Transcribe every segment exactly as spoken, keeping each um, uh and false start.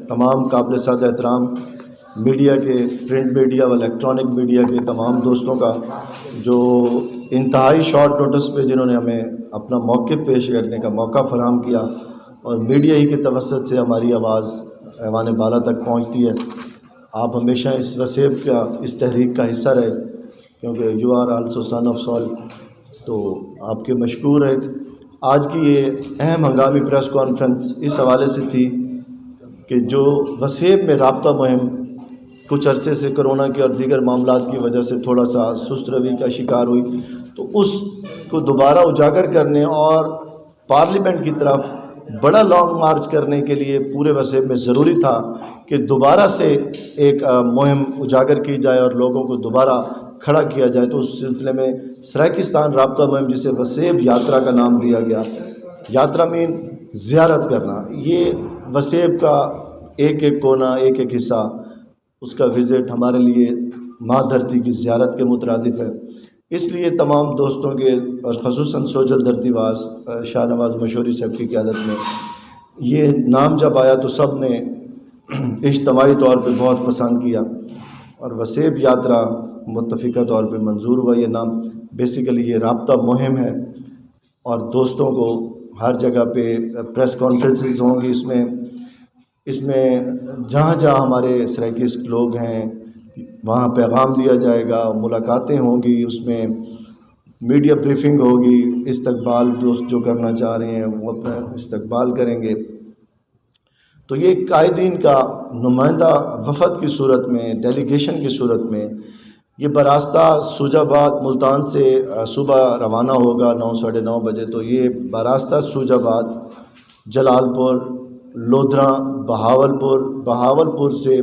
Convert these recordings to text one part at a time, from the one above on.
تمام قابل صد احترام میڈیا کے، پرنٹ میڈیا و الیکٹرانک میڈیا کے تمام دوستوں کا، جو انتہائی شارٹ نوٹس پہ جنہوں نے ہمیں اپنا موقف پیش کرنے کا موقع فراہم کیا اور میڈیا ہی کے توسط سے ہماری آواز ایوان بالا تک پہنچتی ہے۔ آپ ہمیشہ اس وسیب کا، اس تحریک کا حصہ رہے، کیونکہ you are also son of soil، تو آپ کے مشکور ہیں۔ آج کی یہ اہم ہنگامی پریس کانفرنس اس حوالے سے تھی کہ جو وسیب میں رابطہ مہم کچھ عرصے سے کرونا کی اور دیگر معاملات کی وجہ سے تھوڑا سا سست روی کا شکار ہوئی، تو اس کو دوبارہ اجاگر کرنے اور پارلیمنٹ کی طرف بڑا لانگ مارچ کرنے کے لیے پورے وسیب میں ضروری تھا کہ دوبارہ سے ایک، آ، مہم اجاگر کی جائے اور لوگوں کو دوبارہ کھڑا کیا جائے۔ تو اس سلسلے میں سرائیکستان رابطہ مہم، جسے وسیب یاترا کا نام دیا گیا، یاترا مین زیارت کرنا، یہ وسیب کا ایک ایک کونا، ایک ایک حصہ، اس کا وزٹ ہمارے لیے ماں دھرتی کی زیارت کے مترادف ہے۔ اس لیے تمام دوستوں کے اور خصوصاً سوجل دھرتی واس، آ، شاہ نواز مشوری صاحب کی قیادت میں یہ نام جب آیا تو سب نے اجتماعی طور پہ بہت پسند کیا اور وسیب یاترا متفقہ طور پہ منظور ہوا۔ یہ نام، بیسیکلی یہ رابطہ مہم ہے اور دوستوں کو ہر جگہ پہ پریس کانفرنسز ہوں گی۔ اس میں، اس میں جہاں جہاں ہمارے سرائیکسٹ لوگ ہیں وہاں پیغام دیا جائے گا، ملاقاتیں ہوں گی، اس میں میڈیا بریفنگ ہوگی، استقبال، دوست جو کرنا چاہ رہے ہیں وہ اپنا استقبال کریں گے۔ تو یہ قائدین کا نمائندہ وفد کی صورت میں، ڈیلیگیشن کی صورت میں یہ براستہ سوج آباد ملتان سے، آ، صبح روانہ ہوگا نو، ساڑھے نو بجے۔ تو یہ براستہ سوج آباد، جلال پور، لودھراں، بہاول پور، بہاول پور سے،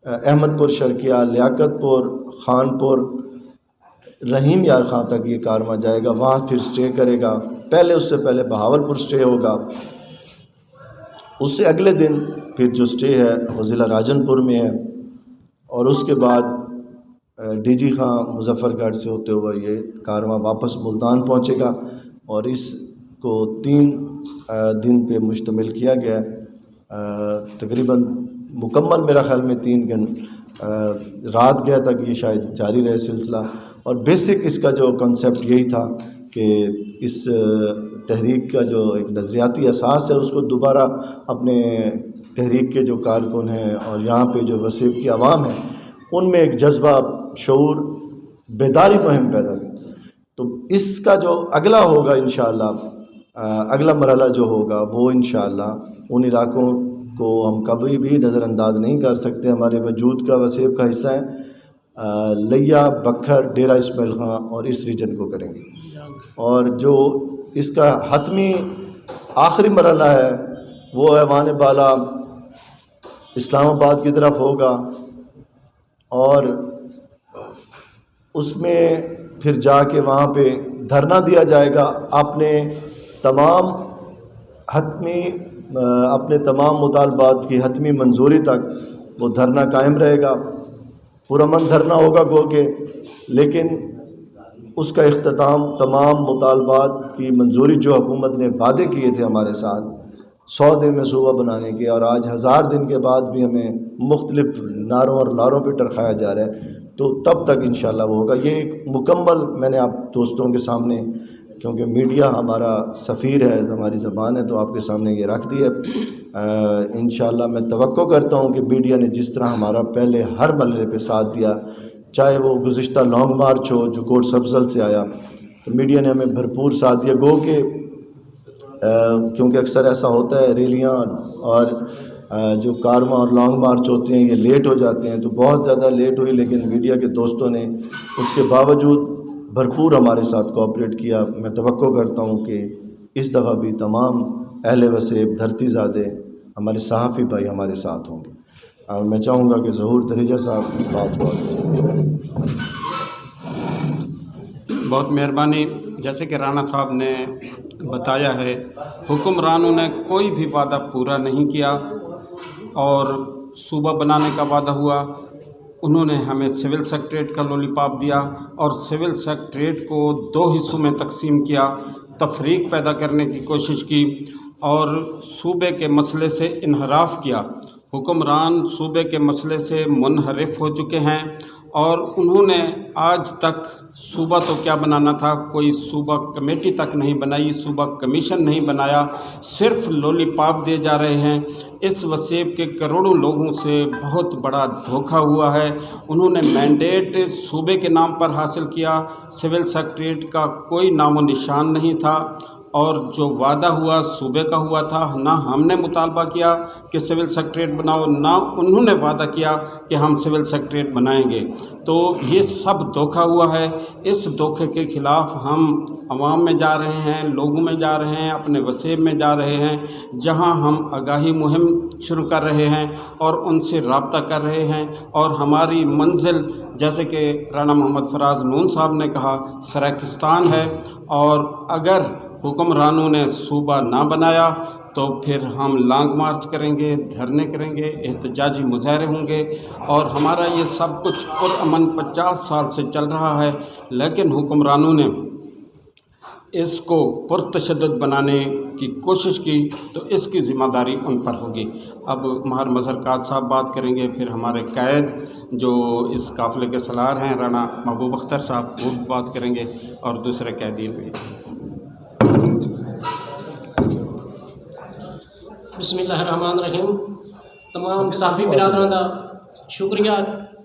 آ، احمد پور شرقیہ، لیاقت پور، خان پور، رحیم یار خان تک یہ کارواں جائے گا، وہاں پھر سٹے کرے گا۔ پہلے، اس سے پہلے بہاول پور سٹے ہوگا، اس سے اگلے دن پھر جو سٹے ہے وہ ضلع راجن پور میں ہے، اور اس کے بعد، آ، ڈی جی خان مظفر گڑھ سے ہوتے ہوئے یہ کارواں واپس ملتان پہنچے گا، اور اس کو تین، آ، دن پہ مشتمل کیا گیا ہے۔ آ، تقریباً مکمل میرا خیال میں تین گھن-، آ، رات گئے تک یہ شاید جاری رہے سلسلہ۔ اور بیسک اس کا جو کانسیپٹ یہی تھا کہ اس، آ، تحریک کا جو ایک نظریاتی اساس ہے، اس کو دوبارہ اپنے تحریک کے جو کارکن ہیں اور یہاں پہ جو وسیب کی عوام ہے، ان میں ایک جذبہ، شعور، بیداری مہم پیدا کی۔ تو اس کا جو اگلا ہوگا انشاءاللہ، آ، اگلا مرحلہ جو ہوگا وہ انشاءاللہ ان علاقوں کو ہم کبھی بھی نظر انداز نہیں کر سکتے، ہمارے وجود کا، وسیب کا حصہ ہیں۔ آ، لیا، بکھر، ڈیرہ اسماعیل خان اور اس ریجن کو کریں گے۔ اور جو اس کا حتمی آخری مرحلہ ہے وہ ایوان بالا اسلام آباد کی طرف ہوگا، اور اس میں پھر جا کے وہاں پہ دھرنا دیا جائے گا۔ اپنے تمام حتمی، آ، اپنے تمام مطالبات کی حتمی منظوری تک وہ دھرنا قائم رہے گا۔ پرامن دھرنا ہوگا گو کہ، لیکن اس کا اختتام تمام مطالبات کی منظوری، جو حکومت نے وعدے کیے تھے ہمارے ساتھ، سو دن میں صوبہ بنانے کے، اور آج ہزار دن کے بعد بھی ہمیں مختلف نعروں اور لاروں پہ ٹرکایا جا رہا ہے، تو تب تک انشاءاللہ وہ ہوگا۔ یہ ایک مکمل، میں نے آپ دوستوں کے سامنے، کیونکہ میڈیا ہمارا سفیر ہے، ہماری زبان ہے، تو آپ کے سامنے یہ رکھ دی ہے۔ آ، انشاءاللہ میں توقع کرتا ہوں کہ میڈیا نے جس طرح ہمارا پہلے ہر مرحلے پہ ساتھ دیا، چاہے وہ گزشتہ لانگ مارچ ہو جو کوٹ سبزل سے آیا، تو میڈیا نے ہمیں بھرپور ساتھ دیا۔ گو کہ، آ، کیونکہ اکثر ایسا ہوتا ہے، ریلیاں اور، آ، جو کارواں اور لانگ مارچ ہوتے ہیں، یہ لیٹ ہو جاتے ہیں، تو بہت زیادہ لیٹ ہوئی، لیکن میڈیا کے دوستوں نے اس کے باوجود بھرپور ہمارے ساتھ کوآپریٹ کیا۔ میں توقع کرتا ہوں کہ اس دفعہ بھی تمام اہل وسیب، دھرتی زادے، ہمارے صحافی بھائی ہمارے ساتھ ہوں گے۔ اور میں چاہوں گا کہ ظہور دھریجہ صاحب بات کو آگے چلائیں۔ بہت مہربانی۔ جیسے کہ رانا صاحب نے بتایا ہے، حکمرانوں نے کوئی بھی وعدہ پورا نہیں کیا، اور صوبہ بنانے کا وعدہ ہوا، انہوں نے ہمیں سول سیکرٹریٹ کا لولی پاپ دیا، اور سول سیکرٹریٹ کو دو حصوں میں تقسیم کیا، تفریق پیدا کرنے کی کوشش کی، اور صوبے کے مسئلے سے انحراف کیا۔ حکمران صوبے کے مسئلے سے منحرف ہو چکے ہیں اور انہوں نے آج تک صوبہ تو کیا بنانا تھا، کوئی صوبہ کمیٹی تک نہیں بنائی، صوبہ کمیشن نہیں بنایا، صرف لولی پاپ دیے جا رہے ہیں۔ اس وسیب کے کروڑوں لوگوں سے بہت بڑا دھوکہ ہوا ہے۔ انہوں نے مینڈیٹ صوبے کے نام پر حاصل کیا، سول سیکرٹریٹ کا کوئی نام و نشان نہیں تھا، اور جو وعدہ ہوا صوبے کا ہوا تھا، نہ ہم نے مطالبہ کیا کہ سول سیکرٹریٹ بناؤ، نہ انہوں نے وعدہ کیا کہ ہم سول سیکرٹریٹ بنائیں گے۔ تو یہ سب دھوکہ ہوا ہے۔ اس دھوکے کے خلاف ہم عوام میں جا رہے ہیں، لوگوں میں جا رہے ہیں، اپنے وسیب میں جا رہے ہیں، جہاں ہم آگاہی مہم شروع کر رہے ہیں اور ان سے رابطہ کر رہے ہیں، اور ہماری منزل، جیسے کہ رانا محمد فراز نون صاحب نے کہا، سرائیکستان ہے، اور اگر حکمرانوں نے صوبہ نہ بنایا تو پھر ہم لانگ مارچ کریں گے، دھرنے کریں گے، احتجاجی مظاہرے ہوں گے، اور ہمارا یہ سب کچھ پرامن پچاس سال سے چل رہا ہے، لیکن حکمرانوں نے اس کو پرتشدد بنانے کی کوشش کی تو اس کی ذمہ داری ان پر ہوگی۔ اب ماہر مظہر قادر صاحب بات کریں گے، پھر ہمارے قائد جو اس قافلے کے سالار ہیں رانا محبوب اختر صاحب، وہ بھی بات کریں گے، اور دوسرے قائدین بھی۔ بسم اللہ الرحمن الرحیم۔ تمام صحافی برادراں دا شکریہ،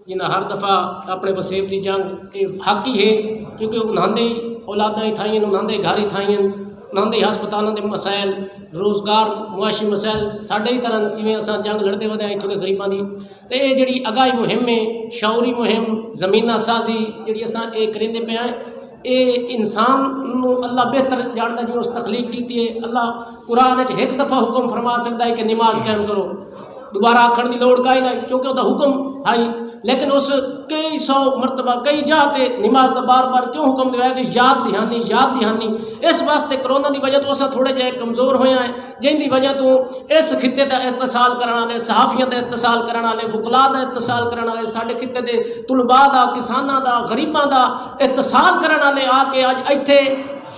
جنہاں ہر دفعہ اپݨے وسیب دی جنگ، اے حق ہی ہے، کیونکہ انہاں دے اولاداں ہی تھائیں، انہاں دے گھر ہی تھائیں، انہاں دے ہسپتالاں دے مسائل، روزگار، معاشی مسائل ساݙے ہی طرح، جیویں اساں جنگ لڑدے ودے ہیں اتھوں دے غریباں دی۔ تے اے جیڑھی آگاہی مہم ہے، شعوری مہم، زمینہ سازی جیڑھی اساں اے کریندے پئے ہیں، اے انسان نوں اللہ بہتر ڄاݨدا، جی اس تخلیق کیتی ہے۔ اللہ قرآن وچ ہک دفعہ حکم فرما سڳدا ہے کہ نماز قائم کرو، دوبارہ آکھݨ دی لوڑ کائے نہ، کیونکہ او دا حکم ہائی۔ لیکن اس کئی سو مرتبہ، کئی جاہ تے نماز دا بار بار کیوں حکم دیویا کہ یاد دہانی، یاد دہانی۔ اس واسطے کرونا دی وجہ توں اساں تھوڑے جہے کمزور ہوئے ہیں، جن دی وجہ توں اس خطے دا اتصال کرݨ والے، صحافیاں دا اتصال کرݨ والے، وکلاء دا اتصال کرݨ والے، ساݙے خطے دے طلباء دا، کساناں دا، غریباں دا اتصال کرݨ والے آ کے اڄ اتھے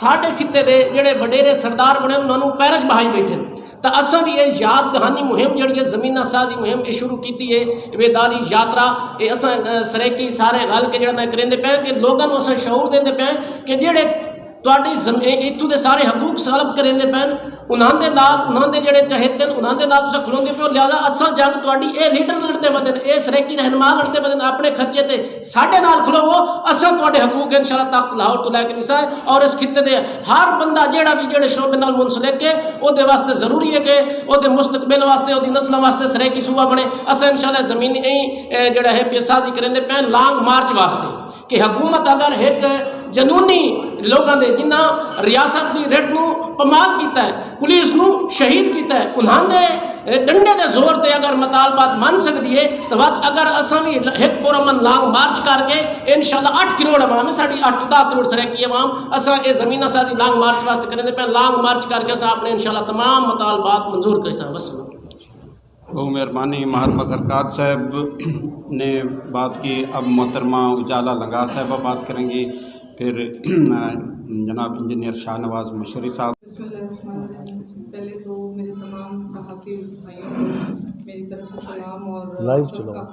ساݙے خطے دے جیڑھے وݙیرے سردار بݨے، انہاں نوں پیراں وچ بہائی ٻیٹھے۔ تاں اساں وی اے یاد دہانی مہم جیڑھی ہے، زمینہ سازی مہم، اے شروع کیتی ہے، ویداری یاترا، اے اساں، اے، سرائیکی سارے رل کے جیڑھا میں کریندے پئے ہیں کہ لوگاں نوں اساں شعور ݙیندے پئے ہیں کہ جیڑھے تہاݙی زم-، اے، اتھوں دے سارے حقوق طلب کریندے پئے ہیں، انہاں دے نال، انہاں دے جیڑھے چہیتے ہیں، انہاں دے نال تساں کھلوندے پئے ہو، لہذا اساں جنگ تہاݙی اے لیڈر لڑدے ودن، اے سرائیکی رہنما لڑدے ودن اپݨے خرچے تے، ساݙے نال کھلوو، اساں تہاݙے حقوق انشاءاللہ طاقت لاہور توں لے کے ݙساں۔ اور اس خطے دے ہر بندہ جیڑھا وی جیڑھے شعبے نال منسلک ہے، او دے واسطے ضروری ہے کہ او دے مستقبل واسطے، او دی نسلاں واسطے سرائیکی صوبہ بݨے۔ اساں انشاءاللہ زمینی ایں، اے، جیڑھا ہے پئے سازی کریندے پئے ہیں لانگ مارچ واسطے کہ حکومت اگر ہک جنونی لوکاں دے، جنہاں ریاست دی رٹ نوں پامال کیتا ہے، پولیس نوں شہید کیتا ہے، انہاں دے ڈنڈے دے زور تے اگر مطالبات من سڳدی ہے، تاں وت اگر اساں وی ہک پرامن لانگ مارچ کر کے انشاءاللہ، اٹھ کروڑ عوام ہے ساݙی، اٹھ توں ݙاہ کروڑ سرائیکی عوام، اساں اے زمینہ سازی لانگ مارچ واسطے کریندے پئے، لانگ مارچ کر کے اساں اپݨے انشاءاللہ تمام مطالبات منظور کریساں۔ وسلام۔ بہت مہربانی ماہر مظہر قادر صاحب نے بات کی۔ اب محترمہ اجالا لنگاہ صاحبہ بات کریں گی، پھر جناب انجینئر شاہ نواز مشہوری صاحب۔ بسم اللہ الرحمن الرحیم۔ پہلے تو میرے تمام صحافی بھائیوں کو میری طرف سے سلام اور لائیو چلاؤ۔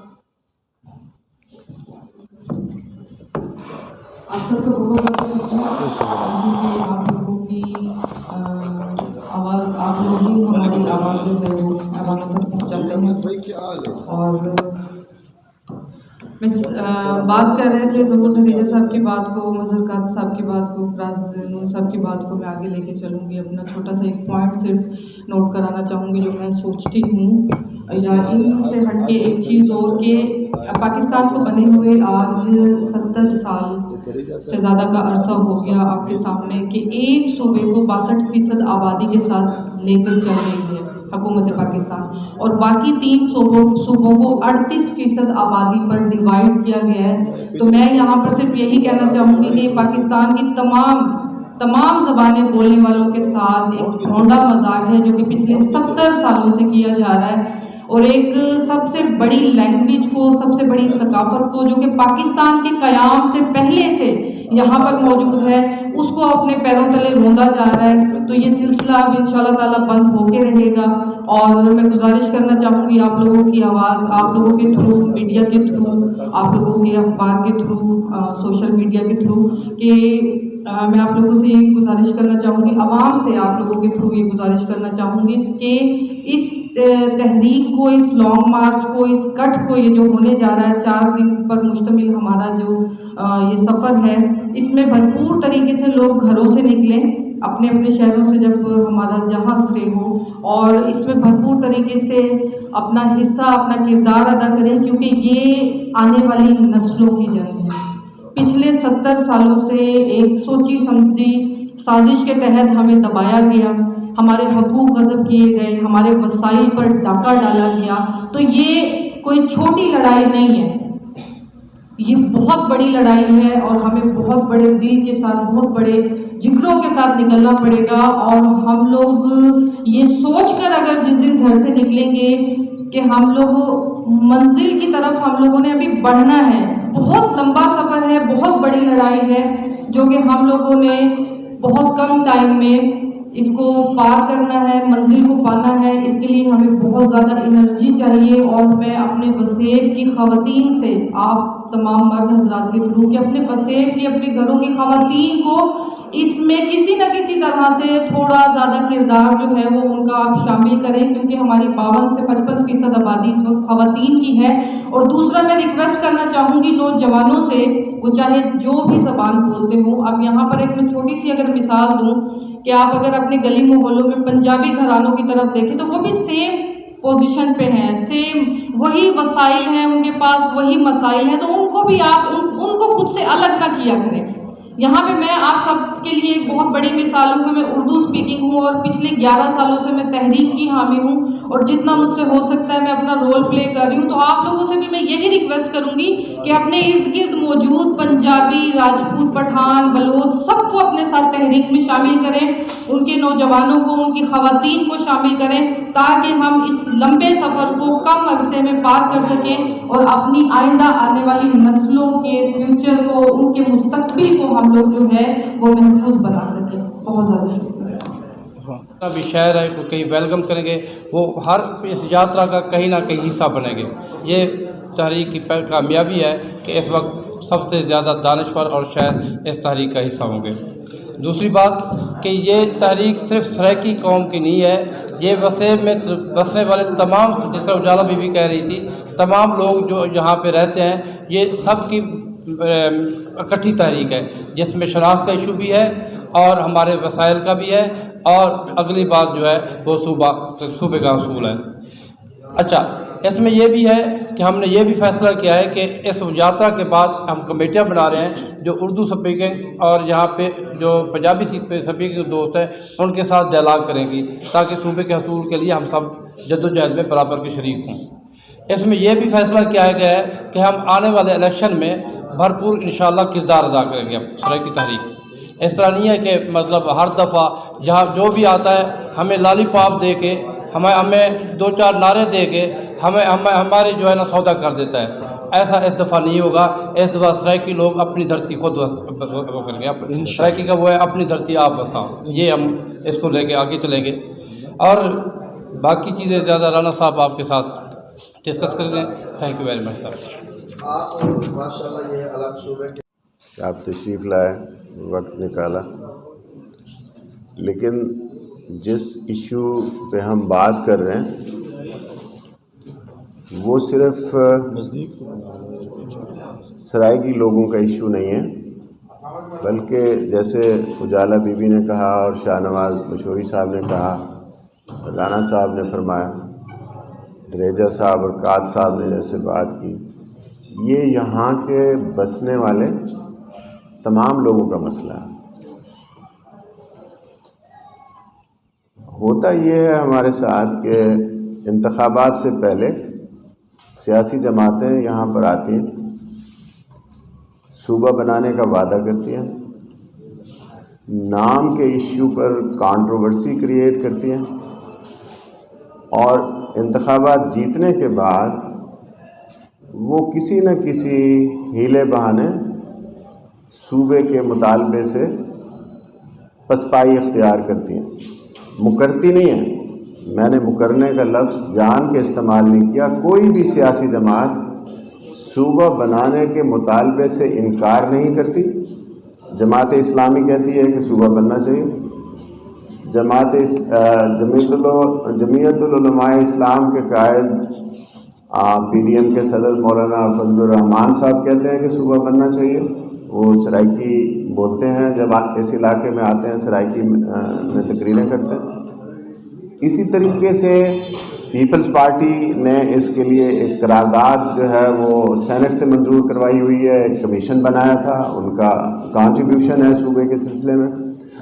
آپ سب کو بہت بہت شکریہ کہ آپ لوگوں کی، آ، آواز، آپ لوگ ہی ہماری آواز جو ہے وہ عوام تک پہنچاتے ہیں۔ اور میں، آ، بات کر رہے تھے ظہور دھریجہ صاحب کی بات کو، مظہر قادر صاحب کی بات کو، فراز نون صاحب کی بات کو میں آگے لے کے چلوں گی۔ اپنا چھوٹا سا ایک پوائنٹ صرف نوٹ کرانا چاہوں گی جو میں سوچتی ہوں، یا ان سے ہٹ کے ایک چیز اور کہ پاکستان کو بنے ہوئے آج ستر سال سے زیادہ کا عرصہ ہو گیا آپ کے سامنے کہ ایک صوبے کو باسٹھ فیصد آبادی کے ساتھ لے کر چل رہی ہے حکومت پاکستان، اور باقی تین صوبوں صوبوں کو اڑتیس فیصد آبادی پر ڈیوائیڈ کیا گیا ہے۔ تو میں یہاں پر صرف یہی کہنا چاہوں گی کہ پاکستان کی تمام تمام زبانیں بولنے والوں کے ساتھ ایک ڈھونڈا مذاق ہے جو کہ پچھلے ستر سالوں سے کیا جا رہا ہے، اور ایک سب سے بڑی لینگویج کو، سب سے بڑی ثقافت کو جو کہ پاکستان کے قیام سے پہلے سے یہاں پر موجود ہے، اس کو اپنے پیروں تلے روندا جا رہا ہے۔ تو یہ سلسلہ اب ان شاء اللہ تعالیٰ بند ہو کے رہے گا۔ اور میں گزارش کرنا چاہوں گی آپ لوگوں کی آواز، آپ لوگوں کے تھرو، میڈیا کے تھرو، آپ لوگوں کے اخبار کے تھرو، سوشل میڈیا کے تھرو، کہ میں آپ لوگوں سے یہ گزارش کرنا چاہوں گی، عوام سے آپ لوگوں کے تھرو یہ گزارش کرنا چاہوں گی کہ اس تحریک کو، اس لانگ مارچ کو، اس کٹ کو، یہ جو ہونے جا رہا ہے، چار دن پر مشتمل ہمارا جو یہ سفر ہے، اس میں بھرپور طریقے سے لوگ گھروں سے نکلیں، اپنے اپنے شہروں سے، جب ہمارا جہاں سے ہو، اور اس میں بھرپور طریقے سے اپنا حصہ، اپنا کردار ادا کریں، کیونکہ یہ آنے والی نسلوں کی جنگ ہے۔ پچھلے ستر سالوں سے ایک سوچی سمجھی سازش کے تحت ہمیں دبایا گیا، ہمارے حقوق غصب کیے گئے، ہمارے وسائل پر ڈاکہ ڈالا گیا۔ تو یہ کوئی چھوٹی لڑائی نہیں ہے، یہ بہت بڑی لڑائی ہے اور ہمیں بہت بڑے دل کے ساتھ، بہت بڑے جگروں کے ساتھ نکلنا پڑے گا۔ اور ہم لوگ یہ سوچ کر اگر جس دن گھر سے نکلیں گے کہ ہم لوگ منزل کی طرف، ہم لوگوں نے ابھی بڑھنا ہے، بہت لمبا سفر ہے، بہت بڑی لڑائی ہے، جو کہ ہم لوگوں نے بہت کم ٹائم میں اس کو پار کرنا ہے، منزل کو پانا ہے۔ اس کے لیے ہمیں بہت زیادہ انرجی چاہیے، اور میں اپنے وسیب کی خواتین سے، آپ تمام مرد حضرات کے تھرو، کہ اپنے وسیب کی، اپنے گھروں کی خواتین کو اس میں کسی نہ کسی طرح سے تھوڑا زیادہ کردار جو ہے وہ ان کا آپ شامل کریں، کیونکہ ہماری باون سے پچپن فیصد آبادی اس وقت خواتین کی ہے۔ اور دوسرا میں ریکویسٹ کرنا چاہوں گی نوجوانوں سے، وہ چاہے جو بھی زبان بولتے ہوں، اب یہاں پر ایک میں چھوٹی سی اگر مثال دوں کہ آپ اگر اپنے گلی محلوں میں پنجابی گھرانوں کی طرف دیکھیں تو وہ بھی سیم پوزیشن پہ ہیں، سیم وہی وسائل ہیں ان کے پاس، وہی مسائل ہیں، تو ان کو بھی آپ ان, ان کو خود سے الگ نہ کیا کریں۔ یہاں پہ میں آپ سب کے لیے ایک بہت بڑی مثال ہوں کہ میں اردو اسپیکنگ ہوں اور پچھلے گیارہ سالوں سے میں تحریک کی حامی ہوں، اور جتنا مجھ سے ہو سکتا ہے میں اپنا رول پلے کر رہی ہوں۔ تو آپ لوگوں سے بھی میں یہی ریکویسٹ کروں گی کہ اپنے ارد گرد موجود پنجابی، راجپوت، پٹھان، بلوچ، سب کو اپنے ساتھ تحریک میں شامل کریں، ان کے نوجوانوں کو، ان کی خواتین کو شامل کریں، تاکہ ہم اس لمبے سفر کو کم عرصے میں پار کر سکیں اور اپنی آئندہ آنے والی نسلوں کے فیوچر کو، ان کے مستقبل کو ہم لوگ جو ہے وہ محفوظ بنا سکیں۔ بہت زیادہ شکریہ۔ جتنا بھی شہر ہے، کو کہیں ویلکم کریں گے، وہ ہر اس یاترا کا کہیں نہ کہیں حصہ بنیں گے۔ یہ تحریک کی پہ- کامیابی ہے کہ اس وقت سب سے زیادہ دانشور اور شہر اس تحریک کا حصہ ہوں گے۔ دوسری بات کہ یہ تحریک صرف سرائیکی قوم کی نہیں ہے، یہ وسیب میں بسنے والے تمام، جس طرح اجالا بی بی کہہ رہی تھی، تمام لوگ جو یہاں پہ رہتے ہیں، یہ سب کی اکٹھی تحریک ہے، جس میں شناخت کا ایشو بھی ہے اور ہمارے وسائل کا بھی ہے، اور اگلی بات جو ہے وہ صوبہ، صوبے کا اصول ہے۔ اچھا، اس میں یہ بھی ہے کہ ہم نے یہ بھی فیصلہ کیا ہے کہ اس یاترا کے بعد ہم کمیٹیاں بنا رہے ہیں جو اردو سپیکنگ اور یہاں پہ جو پنجابی سپیکنگ دوست ہیں ان کے ساتھ ڈائلاگ کریں گی، تاکہ صوبے کے حصول کے لیے ہم سب جدوجہد میں برابر کے شریک ہوں۔ اس میں یہ بھی فیصلہ کیا گیا ہے کہ ہم آنے والے الیکشن میں بھرپور انشاءاللہ کردار ادا کریں گے سرائیکی تحریک۔ اس طرح نہیں ہے کہ مطلب ہر دفعہ جہاں جو بھی آتا ہے ہمیں لالی پاپ دے کے، ہمیں ہمیں دو چار نعرے دے کے ہمیں ہمیں ہمارے جو ہے نا سودا کر دیتا ہے۔ ایسا اس دفعہ نہیں ہوگا۔ اس دفعہ سرائیکی لوگ اپنی دھرتی خود وہ کریں گے۔ سرائیکی کا وہ ہے اپنی دھرتی آپ بساؤ۔ یہ ہم اس کو لے کے آگے چلیں گے۔ اور باقی چیزیں زیادہ رانا صاحب آپ کے ساتھ ڈسکس کریں گے۔ تھینک یو ویری مچ سر۔ آپ ماشاء اللہ یہ الگ صوبے کے آپ تشریف لائے، وقت نکالا، لیکن جس ایشو پہ ہم بات کر رہے ہیں وہ صرف سرائیکی لوگوں کا ایشو نہیں ہے، بلکہ جیسے اجالا بی بی نے کہا اور شاہ نواز مشوری صاحب نے کہا، رانا صاحب نے فرمایا، دریجہ صاحب اور قاد صاحب نے جیسے بات کی، یہ یہاں کے بسنے والے تمام لوگوں کا مسئلہ ہے۔ ہوتا یہ ہے ہمارے ساتھ کہ انتخابات سے پہلے سیاسی جماعتیں یہاں پر آتی ہیں، صوبہ بنانے کا وعدہ کرتی ہیں، نام کے ایشو پر کانٹروورسی کریئیٹ کرتی ہیں، اور انتخابات جیتنے کے بعد وہ کسی نہ کسی حیلے بہانے صوبے کے مطالبے سے پسپائی اختیار کرتی ہیں، مکرتی نہیں ہیں۔ میں نے مکرنے کا لفظ جان کے استعمال نہیں کیا۔ کوئی بھی سیاسی جماعت صوبہ بنانے کے مطالبے سے انکار نہیں کرتی۔ جماعت اسلامی کہتی ہے کہ صوبہ بننا چاہیے۔ جماعت اس- آ، جمعیت ال- جمعیت العلماء اسلام کے قائد، آ، پی ڈی ایم کے صدر مولانا فضل الرحمان صاحب کہتے ہیں کہ صوبہ بننا چاہیے۔ وہ سرائیکی بولتے ہیں، جب آ- اس علاقے میں آتے ہیں، سرائیکی، آ، میں تقریریں کرتے ہیں۔ اسی طریقے سے پیپلز پارٹی نے اس کے لیے ایک قرارداد جو ہے وہ سینٹ سے منظور کروائی ہوئی ہے، ایک کمیشن بنایا تھا، ان کا کنٹریبیوشن ہے صوبے کے سلسلے میں۔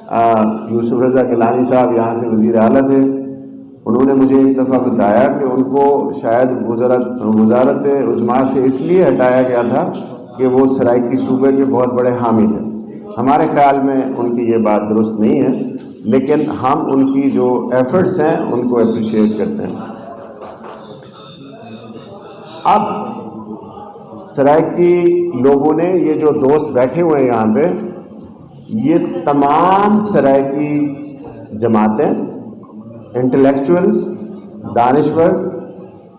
آ، یوسف رضا گیلانی صاحب یہاں سے وزیر اعلیٰ تھے، انہوں نے مجھے ایک دفعہ بتایا کہ ان کو شاید وزارت وزارت عظمیٰ سے اس لیے ہٹایا گیا تھا کہ وہ سرائیکی صوبے کے بہت بڑے حامی تھے۔ ہمارے خیال میں ان کی یہ بات درست نہیں ہے، لیکن ہم ان کی جو ایفرٹس ہیں ان کو اپریشیٹ کرتے ہیں۔ اب سرائیکی لوگوں نے، یہ جو دوست بیٹھے ہوئے ہیں یہاں پہ، یہ تمام سرائیکی جماعتیں، انٹلیکچوئلز، دانشور،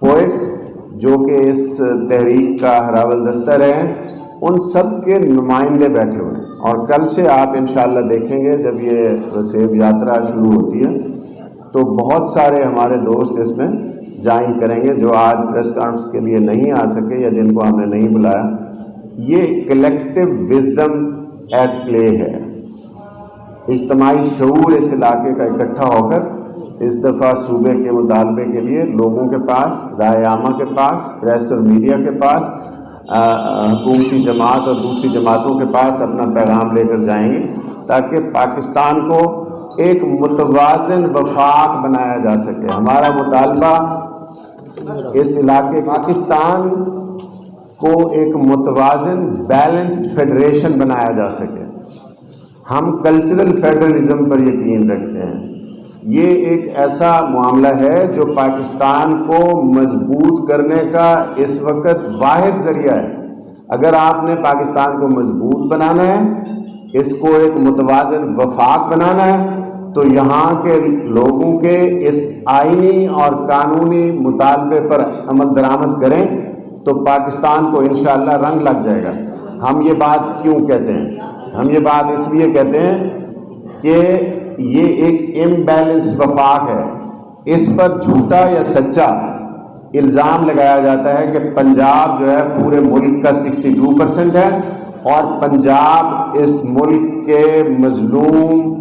پوئٹس، جو کہ اس تحریک کا ہراول دستہ رہے ہیں، ان سب کے نمائندے بیٹھے ہوئے ہیں۔ اور کل سے آپ انشاءاللہ دیکھیں گے، جب یہ وسیب یاترا شروع ہوتی ہے تو بہت سارے ہمارے دوست اس میں جوائن کریں گے، جو آج پریس کانفرنس کے لیے نہیں آ سکے یا جن کو ہم نے نہیں بلایا۔ یہ کلیکٹیو وزڈم ایٹ پلے ہے۔ اجتماعی شعور اس علاقے کا اکٹھا ہو کر اس دفعہ صوبے کے مطالبے کے لیے لوگوں کے پاس، رائے عامہ کے پاس، پریس اور میڈیا کے پاس، آ، حکومتی جماعت اور دوسری جماعتوں کے پاس اپنا پیغام لے کر جائیں گے، تاکہ پاکستان کو ایک متوازن وفاق بنایا جا سکے۔ ہمارا مطالبہ اس علاقے پاکستان کو ایک متوازن، بیلنسڈ فیڈریشن بنایا جا سکے۔ ہم کلچرل فیڈرلزم پر یقین رکھتے ہیں۔ یہ ایک ایسا معاملہ ہے جو پاکستان کو مضبوط کرنے کا اس وقت واحد ذریعہ ہے۔ اگر آپ نے پاکستان کو مضبوط بنانا ہے، اس کو ایک متوازن وفاق بنانا ہے، تو یہاں کے لوگوں کے اس آئینی اور قانونی مطالبے پر عمل درآمد کریں، تو پاکستان کو انشاءاللہ رنگ لگ جائے گا۔ ہم یہ بات کیوں کہتے ہیں؟ ہم یہ بات اس لیے کہتے ہیں کہ یہ ایک امبیلنس وفاق ہے۔ اس پر جھوٹا یا سچا الزام لگایا جاتا ہے کہ پنجاب جو ہے پورے ملک کا سکسٹی ٹو پرسینٹ ہے، اور پنجاب اس ملک کے مظلوم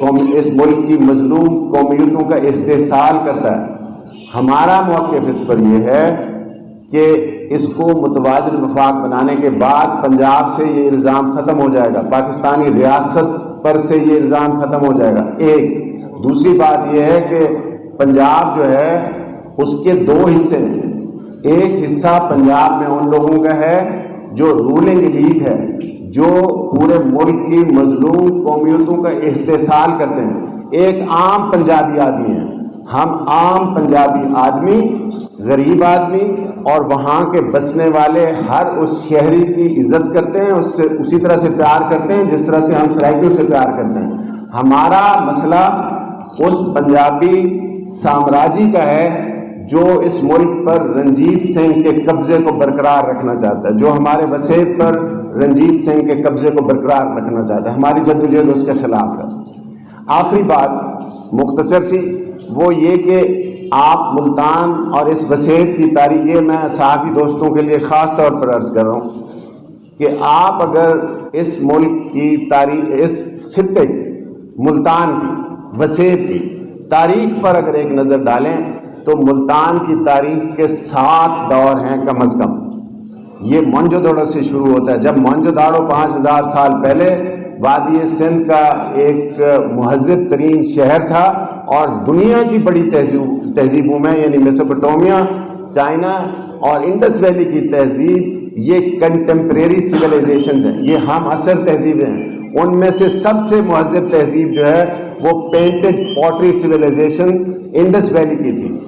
قوم، اس ملک کی مظلوم قومیتوں کا استحصال کرتا ہے۔ ہمارا موقف اس پر یہ ہے کہ اس کو متوازن وفاق بنانے کے بعد پنجاب سے یہ الزام ختم ہو جائے گا، پاکستانی ریاست پر سے یہ الزام ختم ہو جائے گا۔ ایک دوسری بات یہ ہے کہ پنجاب جو ہے، اس کے دو حصے ہیں۔ ایک حصہ پنجاب میں ان لوگوں کا ہے جو رولنگ ایلیٹ ہے، جو پورے ملک کی مظلوم قومیتوں کا استحصال کرتے ہیں۔ ایک عام پنجابی آدمی ہے۔ ہم عام پنجابی آدمی، غریب آدمی اور وہاں کے بسنے والے ہر اس شہری کی عزت کرتے ہیں، اس سے، اسی طرح سے پیار کرتے ہیں جس طرح سے ہم سرائیکیوں سے پیار کرتے ہیں۔ ہمارا مسئلہ اس پنجابی سامراجی کا ہے جو اس ملک پر رنجیت سنگھ کے قبضے کو برقرار رکھنا چاہتا ہے، جو ہمارے وسیب پر رنجیت سنگھ کے قبضے کو برقرار رکھنا چاہتا ہے۔ ہماری جدوجہد اس کے خلاف ہے۔ آخری بات مختصر سی، وہ یہ کہ آپ ملتان اور اس وسیب کی تاریخ، یہ میں صحافی دوستوں کے لیے خاص طور پر عرض کر رہا ہوں کہ آپ اگر اس ملک کی تاریخ، اس خطے کی، ملتان کی، وسیب کی تاریخ پر اگر ایک نظر ڈالیں تو ملتان کی تاریخ کے سات دور ہیں کم از کم۔ یہ موہنجو دڑو سے شروع ہوتا ہے۔ جب موہنجو دڑو پانچ ہزار سال پہلے وادی سندھ کا ایک مہذب ترین شہر تھا اور دنیا کی بڑی تہذیب، تہذیبوں میں، یعنی میسوپوٹیمیا، چائنا اور انڈس ویلی کی تہذیب، یہ کنٹمپریری سویلائزیشنز ہیں، یہ ہم عصر تہذیبیں ہیں۔ ان میں سے سب سے مہذب تہذیب جو ہے وہ painted pottery civilization Indus valley کی تھی۔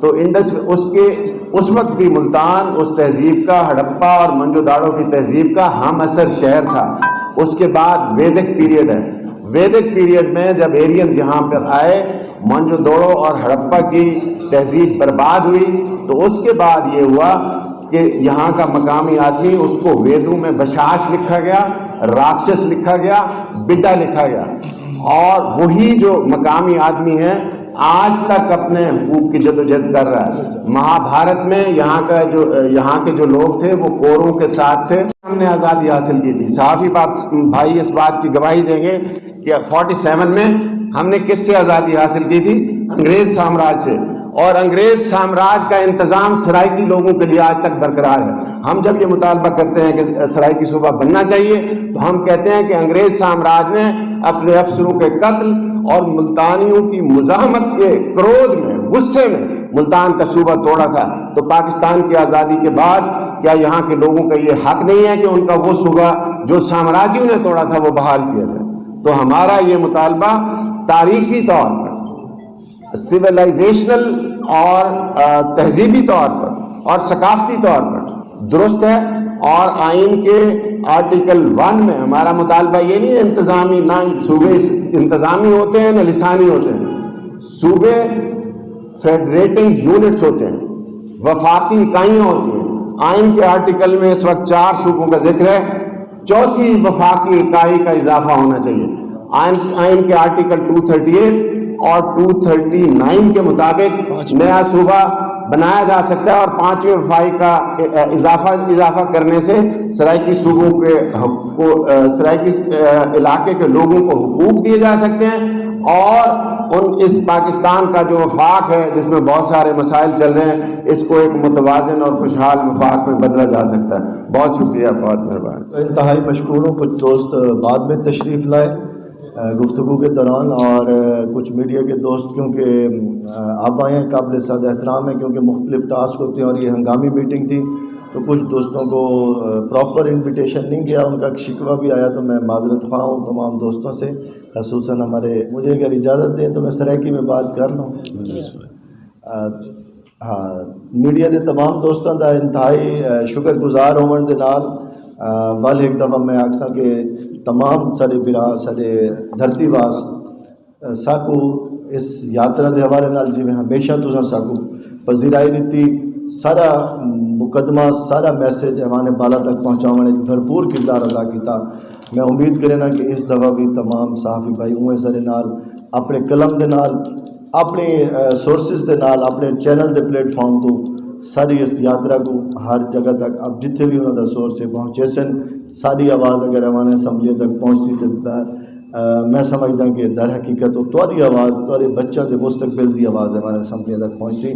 تو انڈس، اس کے، اس وقت بھی ملتان اس تہذیب کا، ہڑپہ اور موہنجو داڑو کی تہذیب کا ہم عصر شہر تھا۔ اس کے بعد ویدک پیریڈ ہے۔ ویدک پیریڈ میں جب ایرینز یہاں پر آئے، موہنجو دوڑو اور ہڑپہ کی تہذیب برباد ہوئی، تو اس کے بعد یہ ہوا کہ یہاں کا مقامی آدمی، اس کو ویدوں میں بشاش لکھا گیا، راکشس لکھا گیا، بڈا لکھا گیا۔ اور وہی جو مقامی آدمی ہے، آج تک اپنے حقوق کی جدوجہد کر رہا ہے۔ مہابھارت میں یہاں کا جو، یہاں کے جو لوگ تھے، وہ کوروں کے ساتھ تھے۔ ہم نے آزادی حاصل کی تھی۔ صحافی بات، بھائی اس بات کی گواہی دیں گے کہ فورٹی سیون میں ہم نے کس سے آزادی حاصل کی تھی؟ انگریز سامراج سے۔ اور انگریز سامراج کا انتظام سرائیکی لوگوں کے لیے آج تک برقرار ہے۔ ہم جب یہ مطالبہ کرتے ہیں کہ سرائیکی صوبہ بننا چاہیے، تو ہم کہتے ہیں کہ انگریز سامراج نے اپنے افسروں کے قتل اور ملتانیوں کی مزاحمت کے کرودھ میں، غصے میں ملتان کا صوبہ توڑا تھا، تو پاکستان کی آزادی کے بعد کیا یہاں کے لوگوں کا یہ حق نہیں ہے کہ ان کا وہ صوبہ جو سامراجیوں نے توڑا تھا، وہ بحال کیا جائے؟ تو ہمارا یہ مطالبہ تاریخی طور پر، سویلائزیشنل اور، آ، تہذیبی طور پر اور ثقافتی طور پر درست ہے۔ اور آئین کے آرٹیکل ون میں ہمارا مطالبہ یہ نہیں ہے انتظامی، نہ صوبے انتظامی ہوتے ہیں، نہ لسانی ہوتے ہیں۔ صوبے فیڈریٹنگ یونٹس ہوتے ہیں، وفاقی اکائیاں ہوتی ہیں۔ آئین کے آرٹیکل میں اس وقت چار صوبوں کا ذکر ہے، چوتھی وفاقی اکائی کا اضافہ ہونا چاہیے۔ آئین، آئین کے آرٹیکل ٹو تھرٹی ایٹ اور ٹو تھرٹی نائن کے مطابق نیا صوبہ بنایا جا سکتا ہے، اور پانچویں وفاقی کا اضافہ، اضافہ کرنے سے سرائیکی صوبوں کے حق کو، آ، سرائیکی، آ، علاقے کے لوگوں کو حقوق دیے جا سکتے ہیں، اور ان، اس پاکستان کا جو وفاق ہے، جس میں بہت سارے مسائل چل رہے ہیں، اس کو ایک متوازن اور خوشحال وفاق میں بدلا جا سکتا ہے۔ بہت شکریہ، بہت مہربانی۔ انتہائی مشکور ہوں۔ کچھ دوست بعد میں تشریف لائے، آ، گفتگو کے دوران، اور، آ، کچھ میڈیا کے دوست، کیونکہ، آ، آپ آئے ہیں، قابل صد احترام ہے، کیونکہ مختلف ٹاسک ہوتے ہیں اور یہ ہنگامی میٹنگ تھی، تو کچھ دوستوں کو، آ، پراپر انویٹیشن نہیں گیا، ان کا شکوہ بھی آیا، تو میں معذرت خواہ ہوں تمام دوستوں سے، خصوصاً ہمارے، مجھے اگر اجازت دیں تو میں سرائیکی میں بات کر لوں۔ آ، ہاں، میڈیا دے تمام دوستاں دا انتہائی، آ، شکر گزار ہووݨ دے نال، آ، ول ہک دفعہ میں آکھساں کہ تمام ساݙے بھرا، ساݙے دھرتی واس، آ، ساکوں اس یاترا دے حوالے نال، جیویں ہمیشہ تساں ساکوں پذیرائی ݙتی، سارا مقدمہ، سارا میسج ایوان بالا تک پہنچاوݨ وچ بھرپور کردار ادا کیتا۔ میں امید کرینداں کہ اس دفعہ بھی تمام صحافی بھائی اونویں ساݙے نال اپݨے قلم دے نال، اپݨے، آ، سورسز دے نال، اپݨے چینل دے پلیٹ فارم توں ساݙی اس یاترا کوں ہر جگہ تک، آپ جتھے بھی انہاں دا سورس ہے، پہنچیسن۔ ساݙی آواز اگر ایوان اسمبلی تک پہنچسی تے، آ، میں سمجھداں کہ در حقیقت او تہاݙی آواز، تہاݙے بچیاں دے مستقبل دی آواز ایوان اسمبلی تک پہنچسی۔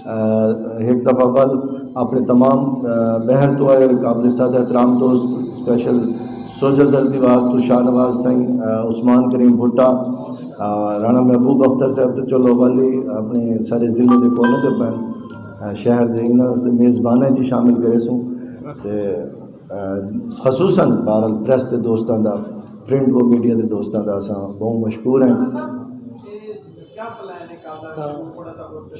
آ، ہک دفعہ ول اپݨے تمام، آ، ٻاہر توں آئے ہوئے قابل صد احترام دوست، اسپیشل سوجل دھرتی واس توں شاہ نواز سئیں، آ، عثمان کریم بھٹہ، آ، رانا محبوب اختر صاحب توں، چلو ول ہی اپݨے سارے ضلع دے کونوں تے پئن، آ، شہر دے انہاں تے میزباناں چ شامل کریسوں تے، آ، خصوصاً بہرحال پریس دے دوستاں دا، پرنٹ و میڈیا دے دوستاں دا اساں ٻہوں مشکور ہیں۔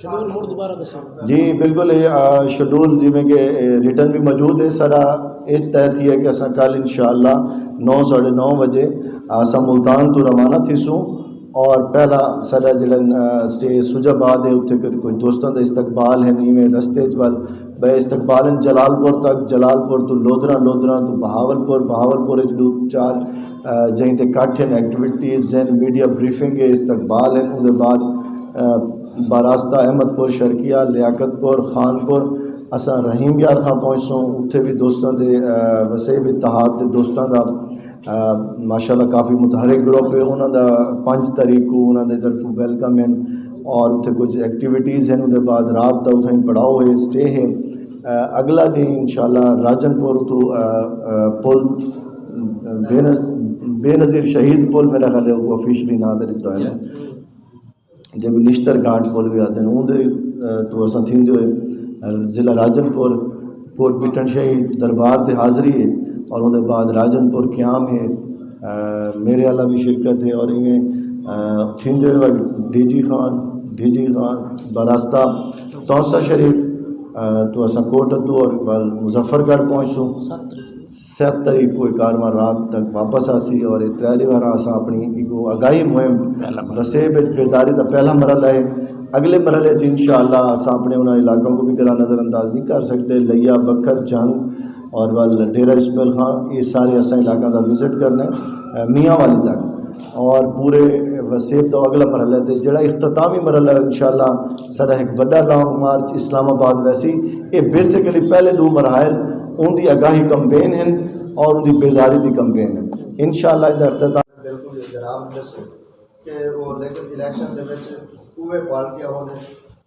شیڈول مڑ دوبارہ دسو۔ جی بالکل، یہ، آ، شیڈول جیویں کہ، اے، ریٹن بھی موجود ہے سارا۔ اے طے تھی ہے کہ اساں کل انشاءاللہ نو، ساڑھے نو وجے اساں ملتان تو روانہ تھیسوں، اور پہلا سارا جڑا، آ، سٹے سجھ آباد ہے، اتھے کر-، کوئی دوستاں دا استقبال ہے، نیویں رستے چ ول بے استقبال ہیں جلال پور تک، جلال پور تو لودھراں، لودھراں تو بہاول پور، بہاول پور وچ ݙو چار، آ، جہیں تے کٹھ ہیں، ایکٹیویٹیز ہیں، میڈیا بریفنگ ہے، استقبال ہیں۔ اوں دے بعد، آ، باراستہ احمد پور شرقیہ، لیاقت پور، خان پور، اساں رحیم یار خاں پہنچسوں، اتھے بھی دوستاں دے، آ، وسیب اتحاد دے دوستاں دا، آ، ماشاءاللہ کافی متحرک گروپ ہے، انہاں دا پنج تاریخ کو انہاں دے طرفوں ویلکم ہیں، اور اتھے کچھ ایکٹیویٹیز ہیں، اوں دے بعد رات دا اتھاں پڑاؤ ہے، سٹے ہے۔ آ، اگلا ݙینھ انشاءاللہ راجن پور اتھوں، آ، آ، پل، آ، بے ن-، بے نظیر شہید پل میرا خیال ہے، او آفیشلی ناں تے ݙتا ہے نا۔ جے نشتر گھاٹ پل بھی آتے ہیں، اون دے، آ، تو اساں تھیندے ہوئے، آ، ضلع راجن پور، کوٹ بٹن شاہی دربار تے حاضری ہے، اور اون دے بعد راجن پور قیام ہے، آ، میرے والا بھی شرکت ہے، اور ایویں، آ، تھیندے ہوئے D G Khan, D G Khan براستہ تونسہ شریف، آ، تو اساں کوٹ ادو اور ول مظفر گڑھ پہنچسوں۔ ست تاریخ کو اے کارواں رات تک واپس آسی اور اے ترے ݙیہاڑاں اساں اپݨی ایکو آگاہی مہم وسیب وچ بیداری دا پہلا مرحلہ ہے۔ اڳلے مرحلے وچ انشاءاللہ اساں اپݨے انہاں علاقوں کو بھی کرا نظر انداز نہیں کر سکتے۔ لیا، بکھر، جھنگ اور ول ڈیرہ اسماعیل خان، یہ سارے اساں علاقوں دا وزٹ کرنے، میاں والی تک۔ اور پورے وسیب دا اڳلا مرحلہ ہے تے جڑا اختتامی مرحلہ ہے انشاءاللہ سارا ایک وڈا لانگ مارچ اسلام آباد ویسی۔ یہ بیسیکلی پہلے ݙو مراحل، ان دی آگاہی کمپین ہیں اور ان دی بیداری دی کمپین ہیں۔ انشاءاللہ ان دا اختتام بالکل یہ جناب نے سے کہ وہ لیکن الیکشن دے وچ اوے پارٹیاں ہونے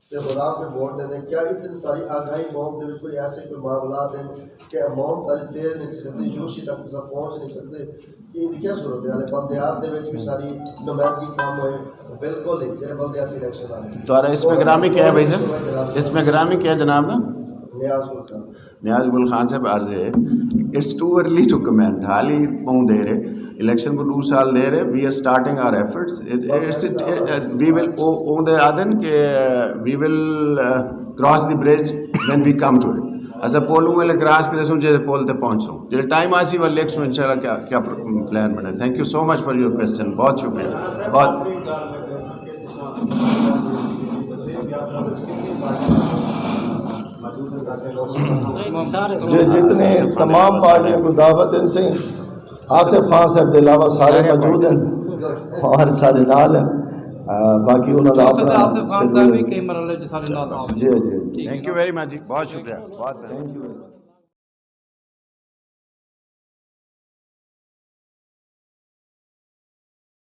تے خدا کے ووٹ دے دیں۔ کیا اتنی ساری آگاہی قوم دے وچ کوئی ایسے کوئی معاملات ہیں کہ عوام تالی تیز نہیں سکدی، یوسی تک تساں پہنچ نہیں سکدے؟ یہ دی کیا صورت حال ہے؟ بلدیات دے وچ بھی ساری نمائندگی کم ہوئے، بالکل ہی جڑے بلدیاتی الیکشن آ تہاݙا اسم گرامی کیا ہے بھائی صاحب؟ اسم گرامی کیا ہے جناب نا؟ نیاز گل خان۔ نیاز گل خان صاحب، عرض ہے، it's too early to comment. حالی ٻہوں دیر ہے، الیکشن کو ݙو سال دیر ہے۔ We are starting our efforts. It's, we will, او اوندے آدن کہ we will cross the bridge when we come to it. اساں پول اوں ویلے کراس کریسوں جے پول تے پہنچوں، جے ٹائم آسی ول ݙیکھسوں انشاءاللہ کیا کیا plan بݨے۔ Thank you so much for your question. بہت شکریہ۔ بہت جی، جتنے تمام پارٹیاں کو دعوت ہیں سے آصف خان صاحب کے علاوہ سارے موجود ہیں اور سارے نال ہیں۔ آ، باقی انہوں نے اپنا آصف خان صاحب بھی کئی مرحلے جو سارے نال آ۔ جی، جی۔ Thank you very much جی، بہت شکریہ، بہت تھینک یو۔